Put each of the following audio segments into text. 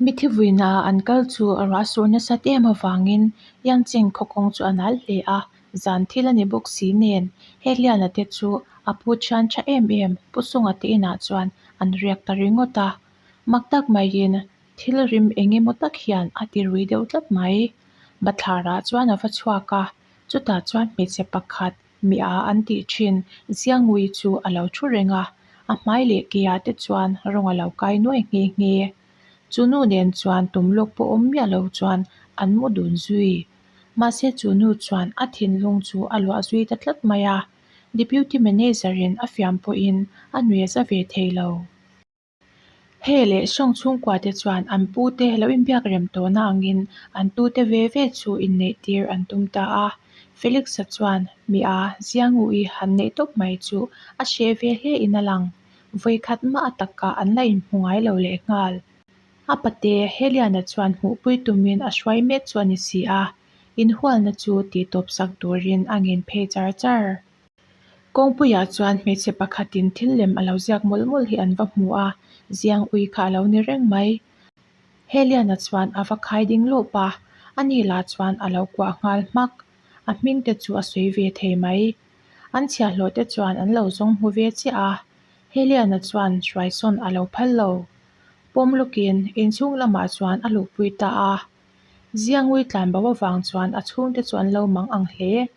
Mithi vuina an kal chu ruah sur nasat em avangin Yangcheng khaw kawng chu a nal hle a, zan thil a ni bawk si nen Hehliana te chu a pu thian tha em em Pu Sunga te inah chuan an riak ta ringawt a, mak tak maiin thil rim eng emaw tak hian a ti rui deuh tlat mai. Bathlarah chuan a va chhuak a, chutah chuan hmeichhe pakhat Mi a an tih thin Ziangui chu a lo thu reng a, a hmai leh ke ah te chuan rawng a lo kai nuai nghe nghe. Chu nu nen chuan tum lawk pawh awm miah lo chuan an mu dun zui. Mahse chu nu chuan a thinlung chu a luah zui ta tlat mai a, Deputy Manager in a fiam pawhin a nuih a za ve thei lo. He leh Sawng chhungkua te chuan an pu te lo inbiak rem tawhna angin an tu te ve ve chu inneih tir an tum ta a. Felix-a chuan mi a Ziangu-i han neih tawp mai chu a hreh ve hle in a lang. Vawikhat mah a takah an la inhmu ngai lo lehnghal. A pate Heliana chuan hmuhpui tumin a hruai mek chu a ni si a, inhualna chu tihtawp sak turin a ngen phei char char. Kawngpuiah chuan hmeichhe pakhatin thil lem a lo ziak mawlh mawlh hi an va hmu a, ziang ui kha a lo ni reng mai. Heliana chuan a va khai ding lawp a, ani lah chuan a lo kuah nghal hmak. A hming te chu a sawi ve thei mai. An chhiahhlawh te chuan an lo zawng hmu ve chiah a, Heliana chuan hruaisawn a lo phal lo. Pawm lawkin inchhung lamah chuan a luhpui ta a. Ziangui tlan bo avang chuan a chhungte chu an lo mang ang hle.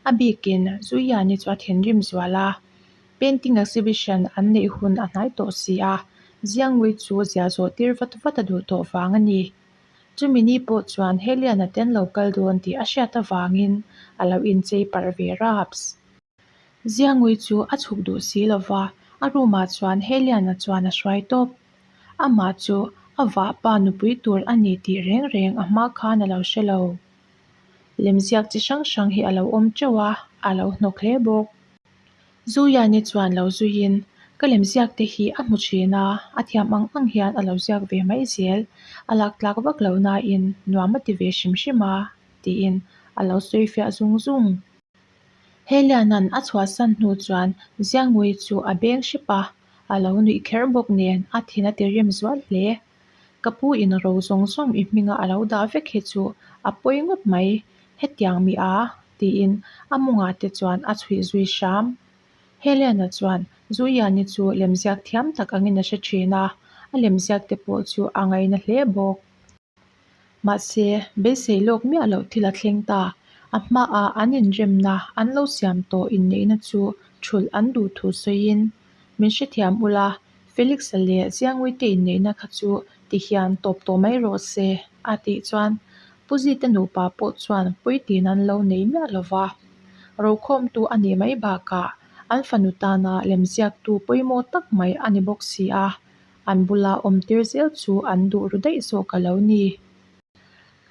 A bikin Zuiani chu a thinrim zual a, painting exhibition an neih hun a hnai tawh si a, Ziangui chu zia zawh tir vat vat a duh tawh vang a ni. Chumi ni pawh chuan Heliana te an lo kal dawn tih a hriat avangin a lo inchei parh ve raps. Ziangui chu a chhuk duh si lova, a room ah chuan Heliana chuan a hruai tawp. Amah chu a vahpa nupui tur a ni tih reng reng a hma khan a lo hre lo. Lemziak chi hrang hrang hi a lo awm teuh a, a lo hnawk hle bawk. Zuyani chuan lo zuiin, Ka lemziak te hi a hmu thin a, a thiam ang ang hian a lo ziak ve mai zel. A lak tlak vak lo nain nuam a ti ve hrim hrim a, tiin a lo sawi fiah zung zung. Helianan a chhuahsan hnu chuan Ziangui chu a beng hrep a, a lo nuih kher bawk nen a thin a ti rim zual hle. Ka pu in ro zawng zawng i hminga a lo dah vek hi chu a pawi ngawt mai, hetiang mi a? tiin a mawngah te chuan a chhuih zui hram. Heliana chuan Zuiani chu lemziak thiam tak angin a hre thin a, a lemziak te pawh chu a ngaina hle bawk. Mahse, beisei lawk miah loh thil a thleng ta. A hmaah an inremna an lo siam tawh inneihna chu thulh an duh thu sawiin, Min hrethiam ula, Felix-a leh Ziangwite inneihna kha chu tihian tawp tawh mai rawh se, a tih chuan Pu Zite nupa pawh chuan puitin an lo nei miah lo va. Rokhawmtu a nih mai bakah an fanu tana lemziaktu pawimawh tak mai a ni bawk si a. An bula awm tir zel chu an duh ru daih zawk a lo ni.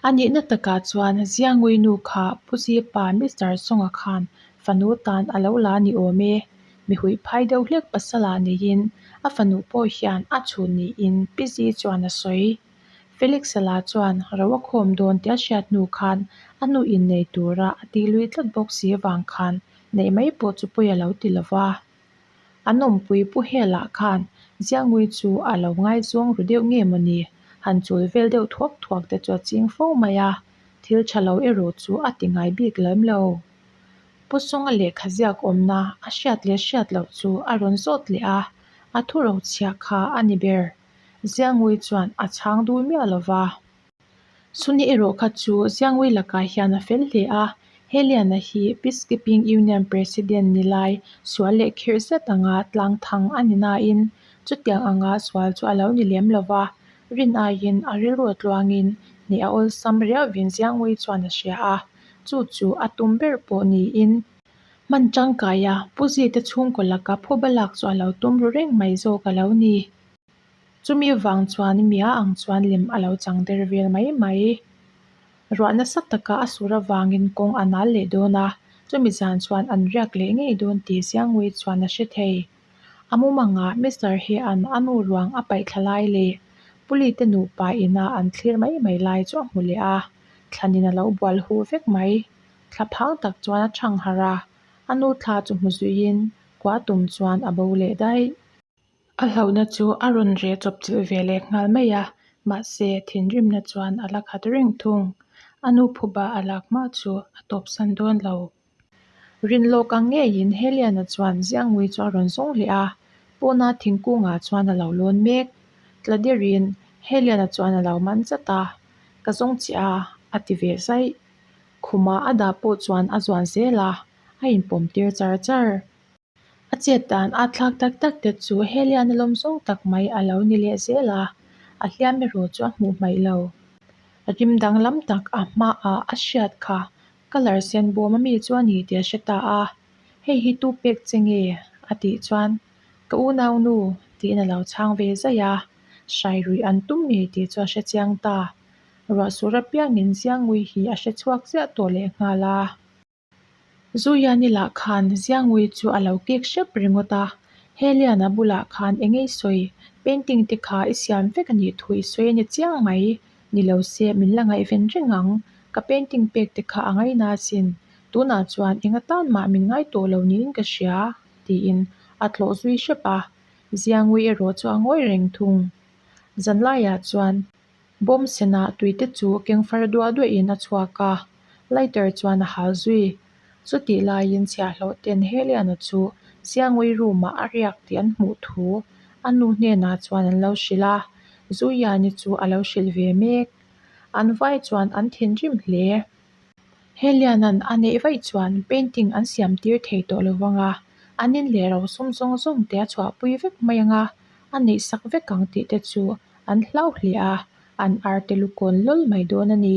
A nihna takah chuan Ziangui nu kha Pu Zipa Mister Songa khan fanu tan a lo la ni awm e. Mi huih phai deuh hlek pasala neiin a fanu pawh hian a chhun niin Pi Zi chuan a sawi. Felix-a lah chuan ro a khawm dawn tih a hriat hnu khan a nu innei tura a tih lui tlat bawk si avang khan neih mai pawh chu pawi a lo ti lo va. An awmpui pu Hela khan Ziangui chu a lo ngaizawng ru deuh nge maw ni? Han chul vel deuh thuak thuak te chu a ching fo mai a, thil tha lo erawh chu a ti ngai bik lem lo. Pu Sawnga lehkha ziak awmna a hriat leh hriat loh chu a rawn zawt leh a, a thu rochhiah kha a ni ber. Ziangui chuan a chhang dul miah lo va. Suni erawh kha chu Ziangui lakah hian a fel hle a, Heliana hi Peacekeeping Union President ni lai sual leh khirh zet anga tlang thang a ni nain chutiang anga sual chu a lo ni lem lo va, rin aiin a rilru tluangin hneh a awlsam riauvin Ziangui chuan a hria a, chu chu a tum ber pawh niin hman tangkaia Pu Zite chhungkaw laka phuba lak chu a lo tum ru reng mai zawk a lo ni. Chumi vang chuan mia ang chuan lem a lo chang der vel mai mai. Ruah nasa taka a sur avangin kawng a nal leh dawn a, chumi zan chuan an riak leh ngei dawn tih Ziangwei chuan a hre thei. A mumangah Mister Hean a nu ruang a paih thla lai leh Pulite nupa ina an thlir mai mai lai chu a hmu leh a, thlanin a lo bual huh vek mai. Thla phang tak chuan a thang harh a, a nu thla chu hmu zuiin kua tum chuan a bo leh daih. A hlauhna chu a rawn reh chawp chilh ve leh nghal mai a. Mahse, thinrimna chuan a la khat reng thung. A nu phuba a lak hma chu a tawpsan dawn lo. Rin lawk ang ngeiin Heliana chuan Ziangui chu a rawn zawng leh a, pawna thingkungah chuan a lo lawn mek. Tla derin Heliana chuan a lo man zat a, Ka zawng che a, a ti ve zaih. Khuma a dah pawh chuan a zuan zel a, a inpawm tir char char. A chet dan a thlak tak tak te chu Heliana lawm zawng tak mai a lo ni leh zel a, a hliam erawh chu a hmuh hmaih lo. Rim danglam tak a hmaah a hriat kha colour sen bawm ami chu a ni tih a hre ta a, Hei hi tu pek che nge? a tih chuan Ka unaunu tiin a lo chhang ve zaih a, hrai ruih an tum ngei tih chu a hre chiang ta. Ruah sur apiangin Ziangui hi a hre chhuak chiah tawh lehnghal a. Zuiani lah khan Ziangui chu a lo kek hrep ringawt a, Heliana bulah khan eng nge i sawi? Painting te kha i siam vek a nih thu i sawi a ni chiang mai. Ni lo se min la ngaihven reng ang. Ka painting pek te kha a ngaina asin. Tunah chuan eng atan mah min ngai tawh lo niin ka hria, tiin a tlawh zui hrep a. Ziangui erawh chu a ngawi reng thung. Zanlaiah chuan Bawm senah tuite chu keng far duah duahin a chhuak a, lighter chuan a hal zui. Chutih laiin chhiahhlawh ten Heliana chu Siangui room-ah a riak tih an hmuh thu a nu hnenah chuan an lo hrilh a, Zuiani chu a lo hrilh ve mek. An vai chuan an thinrim hle. Heliana'n a neih vaih chuan painting an siam tir thei tawh lo vang a, an in leh rosum zawng zawng te a chhuahpui vek mai ang a, a neih sak vek ang tih te chu an hlau hle a, an ar te lu kawn lawl mai dawn a ni.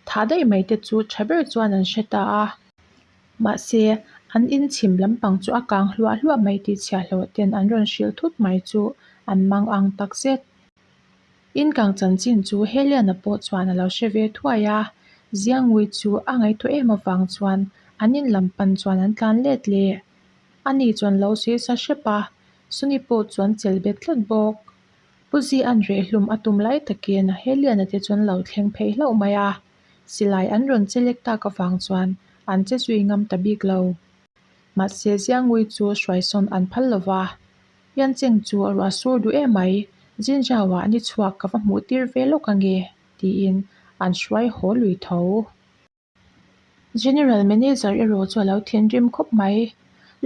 Thah daih mai te chu tha ber chuan an hre ta a. Mahse, an in chhim lampang chu a kang hluah hluah mai tih chhiahhlawh ten an rawn hrilh thut mai chu an mang ang tak zet. In kang chanchin chu Heliana pawh chuan a lo hre ve thuai a, Ziangui chu a ngaihtuah em avang chuan an in lam pan chuan an tlan let leh. Ani chuan lo sawi sa hrep a, Suni pawh chuan chelh bet tlat bawk. Pu Zi an reh hlum a tum lai takin Heliana te chuan lo thleng phei hlauh mai a, silai an rawn che lek tak avang chuan an che zui ngam ta bik lo. Mahse Ziangui chu hruaisawn an phal lo va, Yancheng chu a ruah sur duh em mai, Jinzhao-ah ni chhuak ka va hmuh tir ve lawk ange, tiin an hruai haw lui tho. General Manager erawh chu a lo thinrim khawp mai.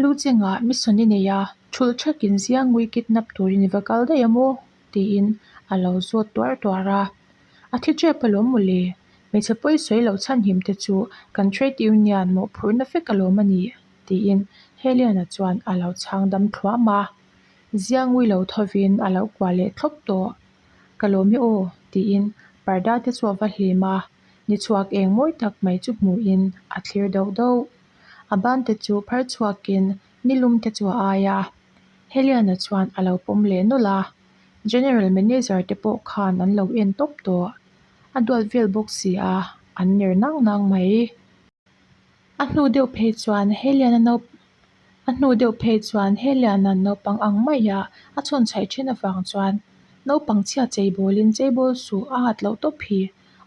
Lu Chengah mission i nei a, thulh thakin Ziangui kidnap turin i va kal daih a maw? tiin a lo zawt tuar tuar a. A thi tep alawm mawle, hmeichhe pawi sawi loh chhanhim te chu kan trade union mawhphurhna vek alawm a ni. Tiin Heliana chuan a lo chhang dam thluam a, Ziangui lo thovin a lo kuah leh thlawp tawh. Ka lawm e aw, tiin parda te chu a va hlim a, ni chhuak eng mawi tak mai chu hmuhin a thlir dauh dauh. A ban te chu phar chhuakin ni lum te chu a ai a, Heliana chuan a lo pawm leh nawlh a, General Manager te pawh khan an lo en tawp tawh. A duat vel bawk si a, an ner nang nang mai. A hnu deuh phei chuan Heliana nau a hnu deuh phei chuan Heliana naupang ang maia a chhawn chhaih thin avang chuan naupang chhia chei bawlin chei bawl suh a at loh tawp hi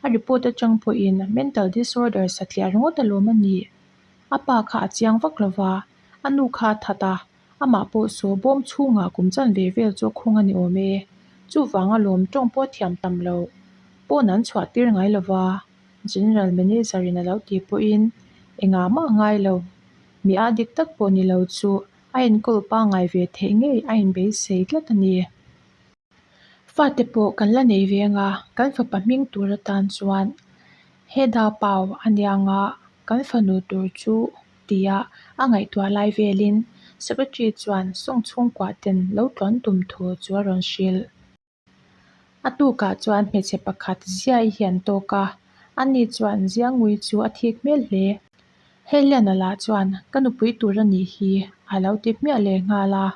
a report atang pawhin mental disorder satliah ringawt alawm a ni. A pa kha a chiang vak lova, a nu kha a that a, amah pawh saw bawm chhungah kum chanve vel chu a khung a ni awm e. Chuvang alawm tawng pawh a thiam tam lo. Pawn an chhuah tir ngai lova. General Manager in a lo tih pawhin engah mah a ngai lo. Mi a dik tak pawh ni lo chu a enkawl pangngai ve theih ngei a inbeisei tlat a ni. Fate pawh kan la nei ve anga kan fapa hming tur atan chuan Heda Pau a nianga kan fanu tur chu tia a ngaihtuah lai velin Secretary chuan sawng chhungkuah ten lo tluan tum thu chu a rawn hrilh. A tukah chuan hmeichhe pakhat ziai hi an tawk a, ani chuan Ziangui chu a thik hmel hle. Heliana lah chuan ka nupui tur a nih hi a lo ti hmiah leh nghal a,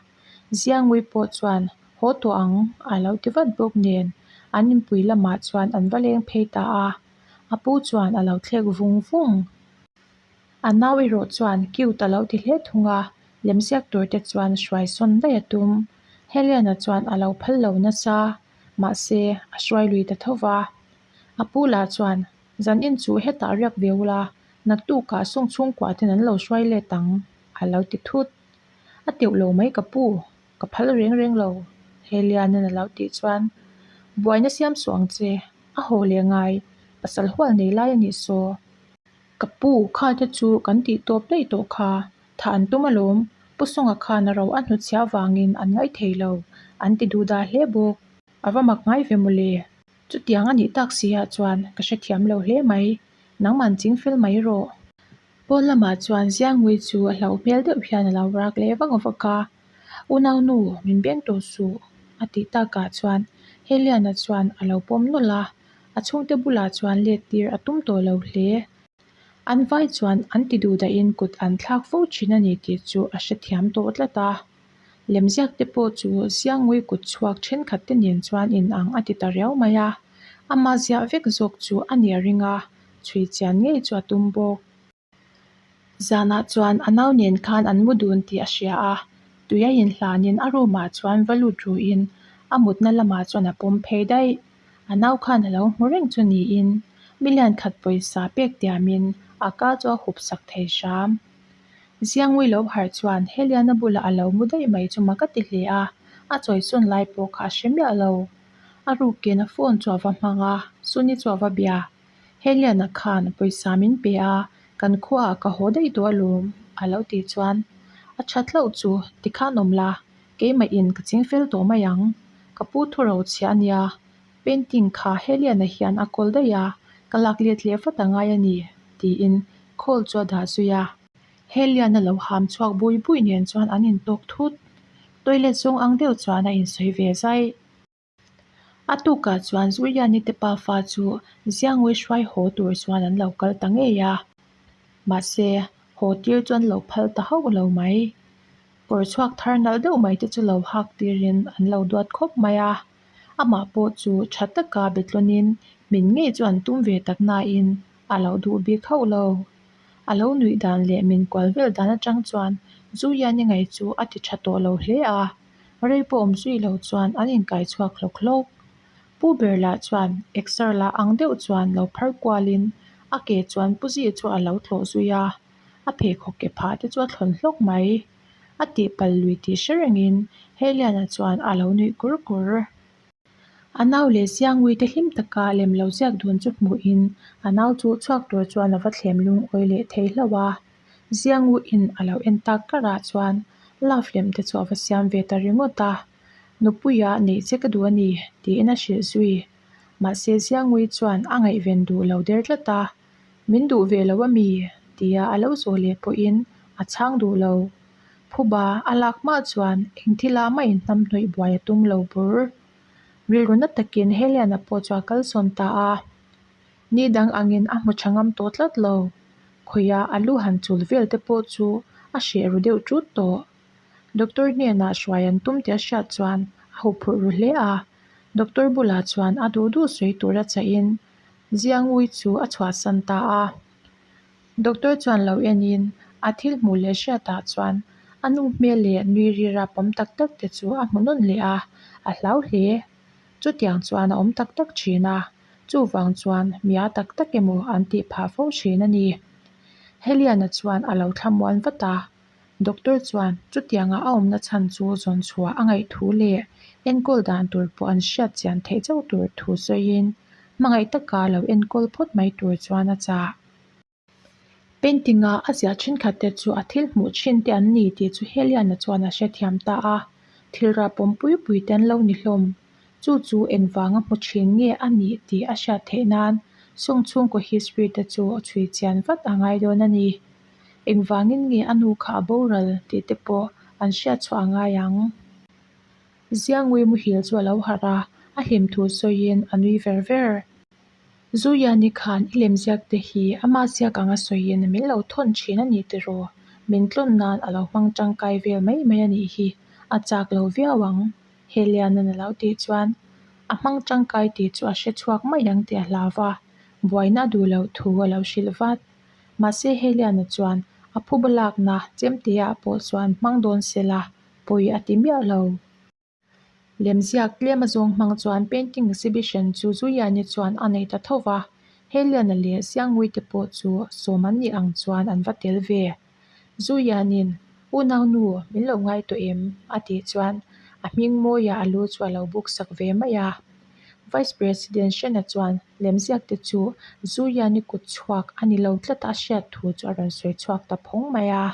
Ziangui pawh chuan haw tawh ang a lo ti vat bawk nen an inpui lamah chuan an va leng phei ta a, a pu chuan a lo thlek vung vung. A nau erawh chuan cute a lo ti hle thung a, lemziak tur te chuan hruai sawn daih a tum. Heliana chuan a lo phal lo nasa, mahse a hruai lui ta tho va. A pu lah chuan, Zan in chu hetah riak ve ula, naktukah sawng chhungkua ten an lo hruai let ang, a lo ti thut. A teuh lo mai ka pu, ka phal reng reng lo, Heliana'n a lo tih chuan. Buaina siam suh ang che, a haw leh ngai, pasal hual nei lai a nih saw. Ka pu, kha te chu kan tih tawp daih tawh kha, thah an tum alawm, Pu Sunga khan a ro a hnutchhiah avangin an ngaih thei lo, an ti duh dah hle bawk. A va mak ngai ve mawle. Chutiang a nih tak si ah chuan ka hrethiam lo hle mai, nangman chingfel mai rawh. Pawn lamah chuan Ziangui chu a hlauh hmel deuh hian a lo rak leh vak vak a, Unaunu, min beng tawh suh, a tih takah chuan Heliana chuan a lo pawm nawlh a, a chhungte bulah chuan let tir a tum tawh lo hle. An vai chuan an ti duh dahin kut an thlak fo thin a ni tih chu a hrethiam tawh tlat a. Lemziak te pawh chu Ziangui kut chhuak thenkhat te nen chuan inang a ti ta riau mai a, ama ziah vek zawk chu a nih a ring a, chhui chian ngei chu a tum bawk. Zanah chuan a nau nen khan an mu dun tih a hria a, tui a inhlanin a room ah chuan va lut ruhin a mutna lamah chuan a pawm phei daih. A nau khan a lo hmu reng chu niin million khat pawisa pek tiamin a ka chu a hup sak thei hram. Ziangui lo harh chuan Heliana bulah a lo mu daih mai chu mak a ti hle a, a chawisawn lai pawh kha a hre miah lo. A rukin a phone chu a va hmang a, Suni chu a va bia. Heliana khan pawisa min pe a, kan khuaah ka haw daih tawh alawm a lo tih chuan a that hlauh chu tikhan awm la, keimah in ka ching fel tawh mai ang. Ka pu thu ro chhia a nia, painting kha Heliana hian a kawl daih a, ka lak let leh vat a ngai a ni tiin call chu a dah zui a. Heliana lo ham chhuak bui bui nen chuan an intawk thut. Toilet zawng ang deuh chuan a insawi ve zai. A tukah chuan Zuliani te pafa chu Ziangui hruai haw tur chuan an lo kal ta ngei a, mahse haw tir chu an lo phal ta hauh lo mai. Kawr chhuak thar nalh deuh mai te chu lo hak tirin an lo duat khawp mai a, amah pawh chu tha taka betlawnin min ngei chu an tum ve tak nain a lo duh bik hauh lo. A lo nuih dan leh min kual vel dan atang chuan Zuliani ngaih chu a ti tha tawh lo hle a. Rei pawh awm zui lo chuan an inkai chhuak hlawk hlawk. Pu ber lah chuan exer la ang deuh chuan lo phar kualin a ke chuan Pu Zi chu a lo tlawh zui a, a pheikhawk ke phah te chu a thlawn hlawk mai. A tihpalh lui tih hre rengin Heliana chuan a lo nuih kur kur. A nau leh Siangui te hlim taka lem lo ziak dun chu hmuhin a nau chu chhuak tur chuan a va thlem lungawi leh thei hlauh a. Zianguin a lo en tak karah chuan love lem te chu a va siam ve ta ringawt a, Nupuia neih che ka duh a ni tiin a hrilh zui. Mahse Ziangui chuan a ngaihven duh lo der tlat a, Min duh ve lo a mi? tia a lo zawh leh pawhin a chhang duh lo. Phuba a lak hma chuan eng thila mah inhnamhnawih buai a tum lo bur. Rilru na takin Heliana pawh chu a kalsawn ta a. Ni dang angin a hmu tha ngam tawh tlat lo. Khawiah a lu han chul vel te pawh chu a hreh ru deuh tut tawh. Doctor hnenah hruai an tum tih a hriat chuan a huphurh ru hle a. Doctor bulah chuan a duh duh sawi tura chahin Ziangui chu a chhuahsan ta a. Doctor chuan lo enin a thil hmuh leh hriatah chuan a nu hmel leh nui rira pawm tak tak te chu a hmu nawn leh a, a hlau hle. Chutiang chuan a awm tak tak thin a, chuvang chuan mia tak tak emaw an tih phah fo thin a ni. Heliana chuan a lo thlamuan vat a, doctor chuan chutianga a awmna chhan chu zawn chhuah a ngaih thu leh enkawl dan tur pawh an hriat chian theih chauh tur thu sawiin hmangaih taka lo enkawl phawt mai tur chuan a chah. Painting-a a ziah thenkhat te chu a thil hmuh thin te an ni tih chu Heliana chuan a hrethiam ta a, thil rapawm pui pui te an lo ni hlawm. Chu chu engvanga hmu thin nge a nih tih a hriat theih nan sawng chhungkaw history te chu chhui chian vat a ngai dawn a ni. Engvangin nge a nu kha a boral tih te pawh an hriat chhuah a ngai ang. Ziangui muhil chu a lo harh a, a hlim thu sawiin a nui ver ver. Zuyani khan i lemziak te hi ama ziak anga sawiin min lo thawn thin a ni tiraw? Min tlawn nan a lo hmang tangkai vel mai mai a nih hi, a chak lo viau ang, Heliana'n a lo tih chuan a hmang tangkai tih chu a hre chhuak mai ang tih a hlau va, buaina a duh loh thu a lo hrilh vat. Mahse Heliana chuan a phuba lakna chemteah pawh chuan hmang dawn sela pawi a ti miah lo. Lemziak tlem a zawng hmang chuan painting exhibition chu Zuliani chuan a nei ta tho va, Heliana leh Siangui te pawh chu sawm an nih ang chuan an va tel ve. Zulianin, Unau nu, min lo ngai tawh em? a tih chuan a hming mawiah a lu chu a lo buk sak ve mai a. Vice President Hrena chuan lemziak te chu Zu Yan-i kut chhuak a ni lo tlat a hriat thu chu a rawn sawi chhuak ta phawng mai a.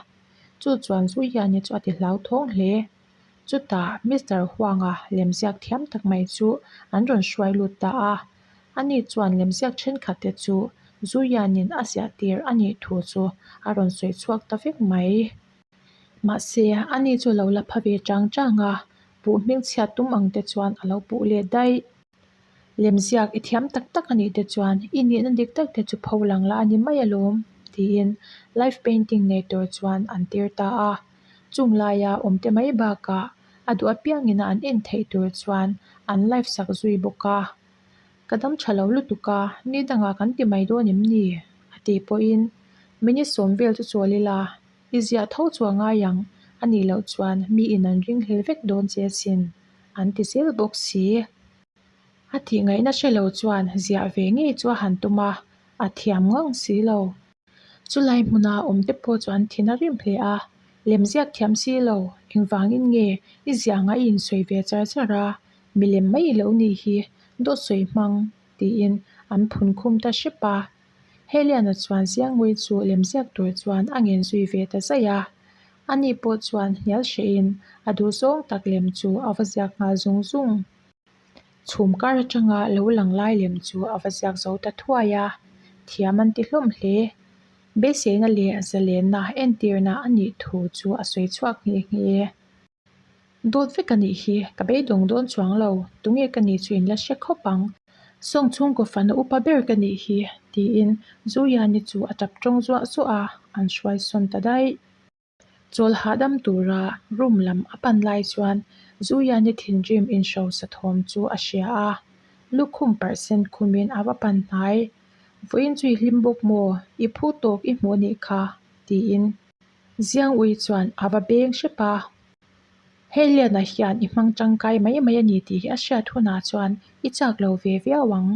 Chu chuan Zu Yan-i chu a ti hlauthawng hle. Chutah Mister Huanga lemziak thiam tak mai chu an rawn hruai lut ta a. Ani chuan lemziak thenkhat te chu Zu Yan-in a ziah tir a nih thu chu a rawn sawi chhuak ta vek mai. Mahse, ani chu lo la pha ve chang chang a, puh hmingchhiat tum ang te chuan a lo puh let daih. Lemziak i thiam tak tak a nih te chuan i nihna dik tak te chu pho lang la a ni mai alawm, tiin live painting nei tur chuan an tir ta a. Chung laia awm te mai bakah a duh apiangin a an en theih tur chuan an live sak zui bawk a. Ka dam tha lo lutuk a, ni dangah kan ti mai dawn em ni? a tih pawhin minute sawm vel chu chawl ila, i ziah tho chu a ngai ang, a nih loh chuan miin an ringhlel vek dawn che asin, an ti zel bawk si. A tih ngaihna hre lo chuan ziah ve ngei chu a han tum a, a thiam ngang si lo. Chulai hmuna awmte pawh chu an thin a rim hle a, lemziak thiam si lo, engvangin nge i ziah anga i insawi ve char char a, milem mai i lo nih hi, dawt sawi hmang, tiin an phun khum ta hrep a. Heliana chuan Ziangui chu lemziak tur chuan a ngen zui ve ta zaih a, ani pawh chuan hnial hrehin a duhzawng tak lem chu a va ziak nghal zung zung. Chhum kar atanga lo lang lai lem chu a va ziak zo ta thuai a, thiam an ti hlawm hle. Beiseina leh zalenna entirna a nih thu chu a sawi chhuak nghe nghe. Dawt vek a nih hi, ka beidawng dawn chuang lo, tunge ka nih chu in la hre khawp ang. Sawng chhungkaw fana upa ber ka nih hi, tiin Zuyani chu a tap tawng zuah zuah a, an hruai sawn ta daih. Chawl hahdam tura room lam a pan lai chuan Zuyani thinrim inhrosa thawm chu a hria a, lukhum parh sen khumin a va pan hnai. Vawiin chu i hlim bawk maw? I phu tawk i hmuh anih kha, tiin Ziang ui chuan a va beng hrep a. Hei Liana hian i hmang tangkai mai mai a ni tih hi a hriat hunah chuan i chak lo ve viau ang,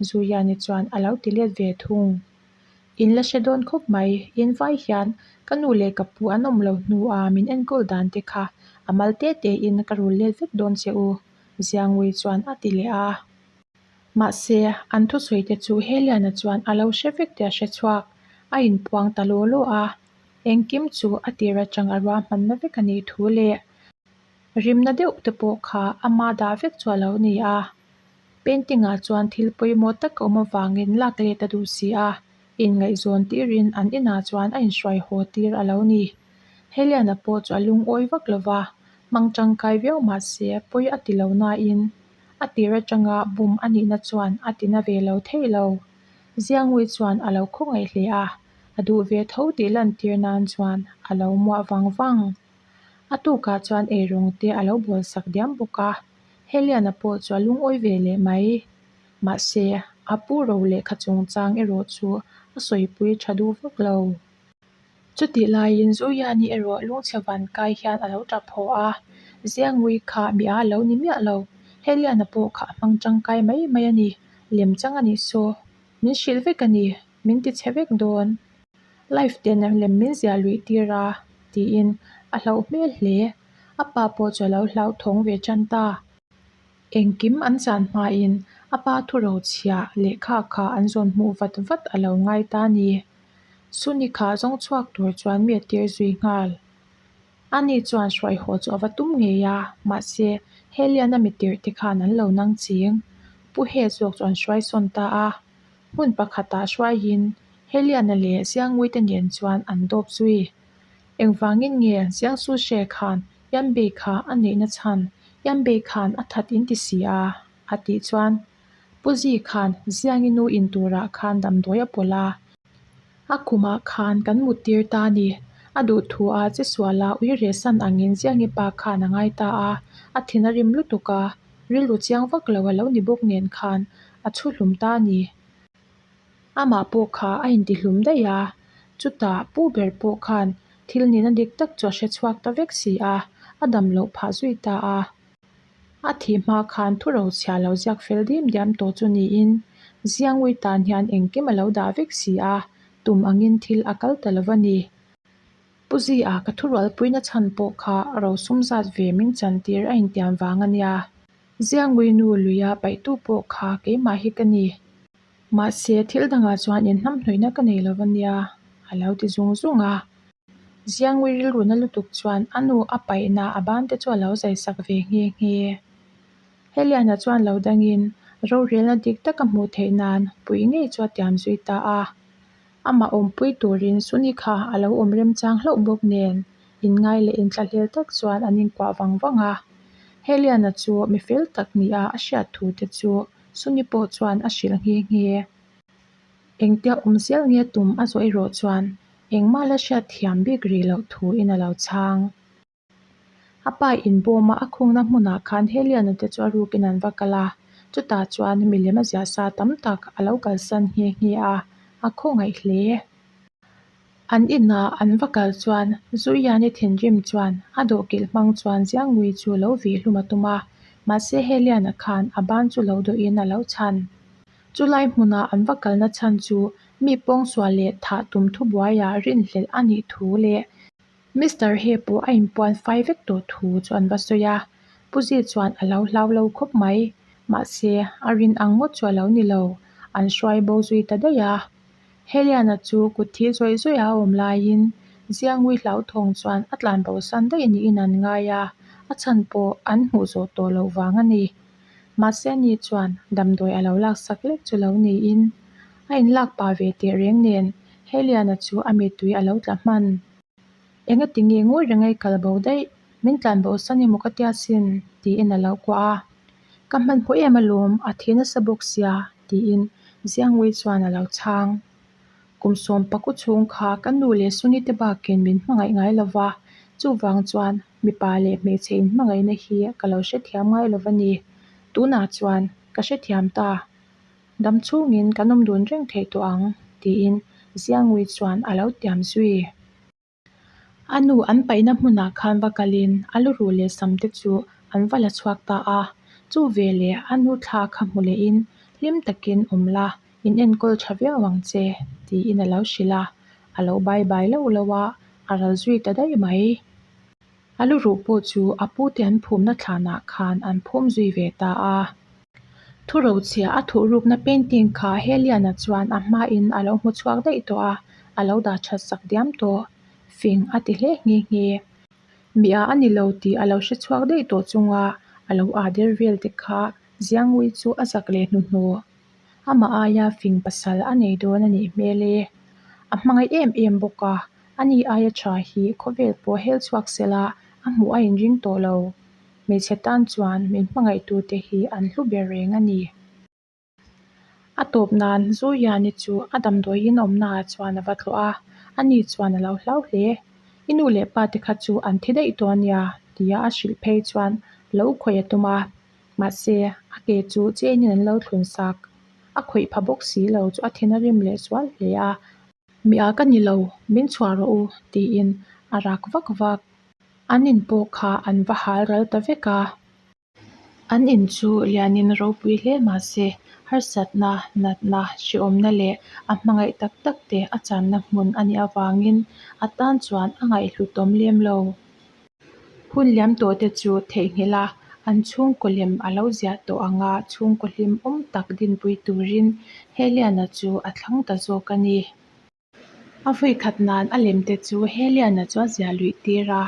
Zuyani chuan a lo ti let ve thung. In la hre dawn khawp mai, in vai hian ka nu leh ka pu an awm lo hnua min enkawl dan te kha a mal te te in ka rul let vek dawn che u, Ziangui chuan a ti leh a. Mahse, an thusawi te chu Heliana chuan a lo hre vek tih a hre chhuak, a inpuang ta law law a. Engkim chu a tir atang a ruahmanna vek a nih thu leh rimna deuh te pawh kha ama dah vek chu a lo ni a. Painting ah chuan thil pawimawh tak a awm avangin lak let a duh si a, inngaihzawn tirin an inah chuan a inhruai haw tir a lo ni. Heliana pawh chu a lungawi vak lo va, hmang tangkai viau mah se pawi a ti lo nain a tir atanga bum a nihna chuan a tina ve lo thei lo. Ziangui chuan a lo khawngaih hle a, a duh ve tho tih lantir nan chuan a lo muah vang vang. A tukah chuan eirawng te a lo bawl sak diam bawk a. Heliana pawh chu a lungawi ve leh mai. Mahse, a pu ro lehkha chungchang erawh chu a sawipui tha duh vak lo. Chutih laiin Zuyani erawh lungchhe van kai hian a lo tap haw a, Ziangui kha mi a lo ni miah lo. Heliana pawh kha a hmang tangkai mai mai a ni. Lemchang a nih saw. Min hrilh vek a ni. Min ti chhe vek dawn. Life ten lem min ziah luih tir a, tiin a hlauh hmel hle. A pa pawh chu a lo hlauthawng ve tan ta. Engkim an chan hmain a pa thurochhia lehkha kha an zawn hmuh vat vat a lo ngai ta a ni. Suni kha zawng chhuak tur chuan mi a tir zui nghal. Ani chuan hruaihaw chu a va tum ngei a, mahse Helian a mi tirh te khan an lo nang ching. Pu He zawk chu an hruai sawn ta a. Hmun pakhatah hruaiin Heliana leh Ziangwite nen chuan an dawp zui. Engvangin nge Jiangsu She khan Yanbei kha a neihna chhan Yanbei khan a that in ti si a? a tih chuan Pu Zi khan Ziangi nu in turah khan damdawi a pawlh a, a khumah khan kan mut tir ta a ni. A duh thu a che sual a ui reh san angin Ziangi pa khan a ngai ta a, a thin a rim lutuk a, rilru chiang vak lo a lo ni bawk nen khan a chhu hlum ta a ni. Amah pawh kha a intihlum daih a, chutah pu ber pawh khan thil nihna dik tak chu a hre chhuak ta vek si a, a dam loh phah zui ta a. A thih hma khan thu rochhia lo ziak fel dim diam tawh chu niin Ziangui tan hian engkim a lo dah vek si a, tum angin thil a kal ta lo va ni. Pu Zia ka thurualpuina chhan pawh kha rosum zat ve min chantir a intiam vang a nia. Ziangui nu luia paihtu pawh kha keimah hi ka ni. Mahse, thil dangah chuan inhnamhnawihna ka nei lo ania, a lo ti zung zung a. Ziangui rilru na lutuk chuan a nu a paihna a ban te chu a lo zai sak ve nghe nghe. Heliana chuan lo dangin rorelna dik tak a hmuh theih nan pui ngei chu a tiam zui ta a. Amah awmpui turin Suni kha a lo awm remchang hlauh bawk nen inngai leh inthlahlel tak chuan an inkuah vang vang a. Heliana chu mi fel tak nia a hriat thu te chu Suni pawh chuan a hrilh nghe nghe. Engtia awm zel nge tum a zawh erawh chuan engmah la hriat thiam bik rih loh thuin a lo chhang. A pa inbawma a khungna hmunah khan Heliana te chu a rukin an va kal a, chutah chuan milem a ziah sa tam tak a lo kalsan nghe nghe a, a khawngaih hle. An inah an va kal chuan Zuiani thinrim chuan a dawhkilh hmang chuan Ziangui chu lo vih hlum a tum a, mahse Heliana khan a ban chu lo dawhin a lo chhan. Chulai hmuna an va kalna chhan chu mi pawngsual leh thah tum thubuaiah rinhlelh a nih thu leh Mister He pawh a inpuan fai vek tawh thu chu an va sawi a, Pu Zi chuan a lo hlau lo khawp mai. Mahse, a rin ang ngawt chu a lo ni lo, an hruai bo zui ta daih a. Heliana chu kut thi zawih zawih a awm laiin Ziangui hlauthawng chuan a tlan bo san daih niin an ngai a, a chhan pawh an hmuh zawh tawh loh vang a ni. Mahse ani chuan damdawi a lo laksak lek chu lo niin a inlak pah ve teh reng nen Heliana chu a mittui a lo tla hman. Engati nge ngawi reng a i kal bo daih? Min tlan bo san emaw ka tia sin? tiin a lo kuah a. Ka hmanhmawh em alawm, a thi nasa bawk sia, tiin Ziangui chuan a lo chhang. Kum sawm paku chhung kha ka nu leh Suni te bakin min hmangaih ngai lo va, chuvang chuan mipa leh hmeichhe inhmangaihna hi ka lo hrethiam ngai lo va ni. Tunah chuan ka hrethiam ta. Dam chhungin kan awm dun reng theih tawh ang, tiin Ziangui chuan a lo tiam zui. A nu an paihna hmunah khan va kalin a luruh leh sam te chu an va la chhuak ta a. Chu veleh a nu thla kha hmu lehin hlim takin awm la, in enkawl tha viau ang che, tiin a lo hrilh a. A lo bai bai loh loh a, a ral zui ta daih mai. A luruh pawh chu a pute an phumna thlanah khan an phum zui ve ta a. Thurochhia a thuhrukna painting kha Heliana chuan a hmain a lo hmu chhuak daih tawh a, a lo dah that sak diam tawh. Fing a ti hle nghe nghe. Mi a a ni lo tih a lo hre chhuak daih tawh chunga a lo aa der vel te kha Ziangui chu a zak leh hnuhnawh. Amah aia fing pasal a nei dawn a nih hmel e. A hmangaih em em bawk a, ani aia tha hi khawvel pawh hel chhuak sela a hmuh a inring tawh lo. Hmeichhe tan chuan min hmangaihtute hi an hlu ber reng a ni. A tawp nan Zuiani chu a damdawiin awmnaah chuan a va tlawh a, ani chuan a lo hlau hle. I nu leh pa te kha chu an thi daih tawh a nia tia a hrilh phei chuan lo khawih a tum a. Mahse, a ke chu chain-in an lo thlun sak. A khawih pha bawk si lo chu a thin a rim leh sual hle a. Mi a ka ni lo, min chhuah rawh u, tiin a rak vak vak. An in pawh kha an va hal ral ta vek a. An in chu lianin ropui hle mahse, harsatna, natna, hrehawmna leh a hmangaih tak tak te a channa hmun a nih avangin a tan chuan a ngaihhlutawm lem lo. Hun liam tawh te chu theihnghilh a, an chhungkaw lem a lo ziah tawh anga chhungkaw hlim awm tak dinpui turin Heliana chu a thlang ta zawk a ni. A vawi khat nan a lem te chu Heliana chu a ziah luih tir a,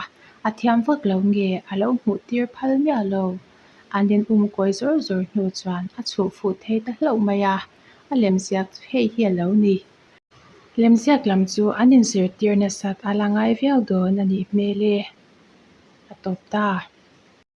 a thiam vak lo nge a lo hmuh tir phal miah lo. An in um kawi zawr zawr hnu chuan a chhuh fuh thei ta hlauh mai a, a lem ziak chu hei hi a lo ni. Lemziak lam chu an inzirtir nasat a la ngai viau dawn a nih hmel e. A tawp ta.